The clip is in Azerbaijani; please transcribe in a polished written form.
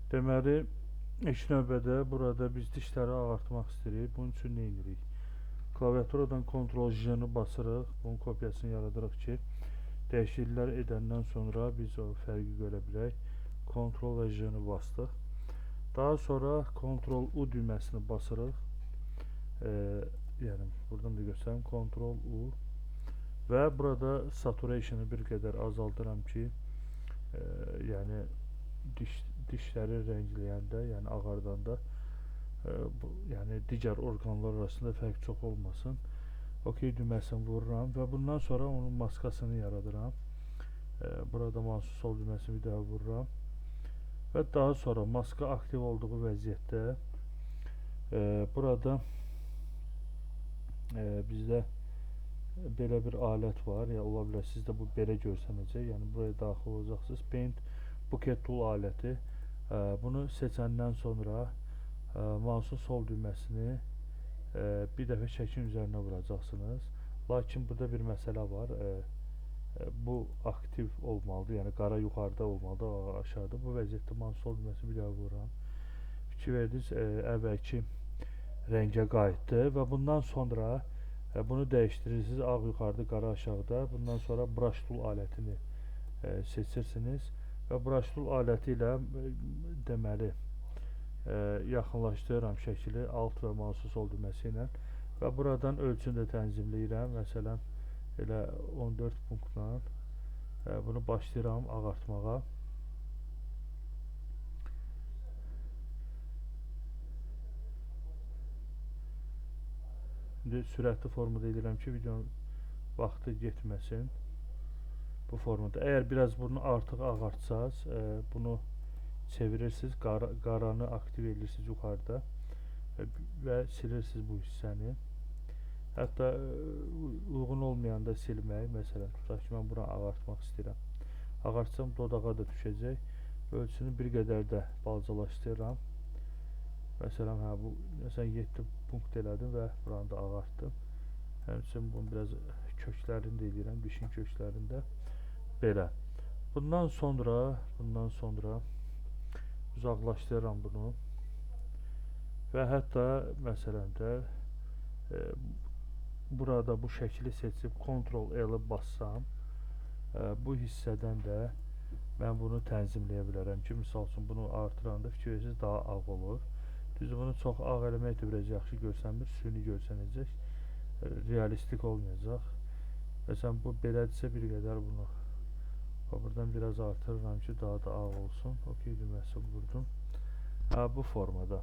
Deməli, ilk növbədə burada biz dişləri ağartmaq istəyirik. Bunun üçün nə edirik? Klaviaturadan Ctrl J-ni basırıq. Bunun kopyasını yaradırıq ki, dəyişikliklər edəndən sonra biz o fərqi görə bilək. Ctrl və J-ni bastıq. Daha sonra Ctrl U düyməsini basırıq. Yəni buradan da göstərim. Ctrl U və burada saturation'ı bir qədər azaldıram ki, yəni dişləri rəngləyəndə, yəni ağardanda bu, yəni digər orqanlar arasında fərq çox olmasın. OK düyməsini vururam və bundan sonra onun maskasını yaradıram. Burada mouse'un sol düyməsini bir daha vururam və daha sonra maska aktiv olduğu vəziyyətdə burada bizdə belə bir alət var. Ya ola bilər sizdə bu belə görsənəcək. Yəni buraya daxil olacaqsınız. Paint Bucket Tool aləti. Bunu seçəndən sonra mouse'un sol düyməsini bir dəfə şəklin üzərinə vuracaqsınız. Lakin burada bir məsələ var. Bu aktiv olmalıdır. Yəni qara yuxarıda olmalıdır, ağ aşağıda. Bu vəziyyətdə mouse'un sol düyməsini bir dəfə vururam. Fikir verdiniz, əvvəlki rəngə qayıtdı və bundan sonra bunu dəyişdirirsiniz. Ağ yuxarıda, qara aşağıda. Bundan sonra Brush Tool alətini seçirsiniz və Brush Tool aləti ilə deməli, yaxınlaşdırıram şəkili alt və mouse'un sol düyməsi ilə və buradan ölçünü də tənzimləyirəm. Məsələn, elə 14 punktla bunu başlayıram ağartmağa. İndi sürətli formada edirəm ki, videonun vaxtı getməsin. Bu formada. Əgər biraz bunu artıq ağartsaz, bunu çevirirsiniz, qaranı aktiv edirsiniz yuxarıda və silirsiniz bu hissəni. Hətta uyğun olmayanda silmək, məsələn, tutaq ki, mən bunu ağartmaq istəyirəm. Ağartsam dodağa da düşəcək. Ölçünü bir qədər də balacalaşdırıram. Məsələn, bu, məsələn, 7 punkt elədim və buranı da ağartdım. Həmçinin bunu biraz köklərini də eləyirəm, dişin köklərində. Belə. Bundan sonra uzaqlaşdırıram bunu. Və hətta məsələn də, burada bu şəkli seçib Ctrl L-i bassam, bu hissədən də mən bunu tənzimləyə bilərəm ki, misal üçün bunu artıranda fikir verirsiniz, daha ağ olur. Düzdür, bunu çox ağ eləmək də biraz yaxşı görsənmir, süni görsənəcək, realistik olmayacaq. Məsələn, bu belədirsə bir qədər bunu buradan biraz artırıram ki, daha da ağ olsun. OK düyməsi vurdum. Bu formada.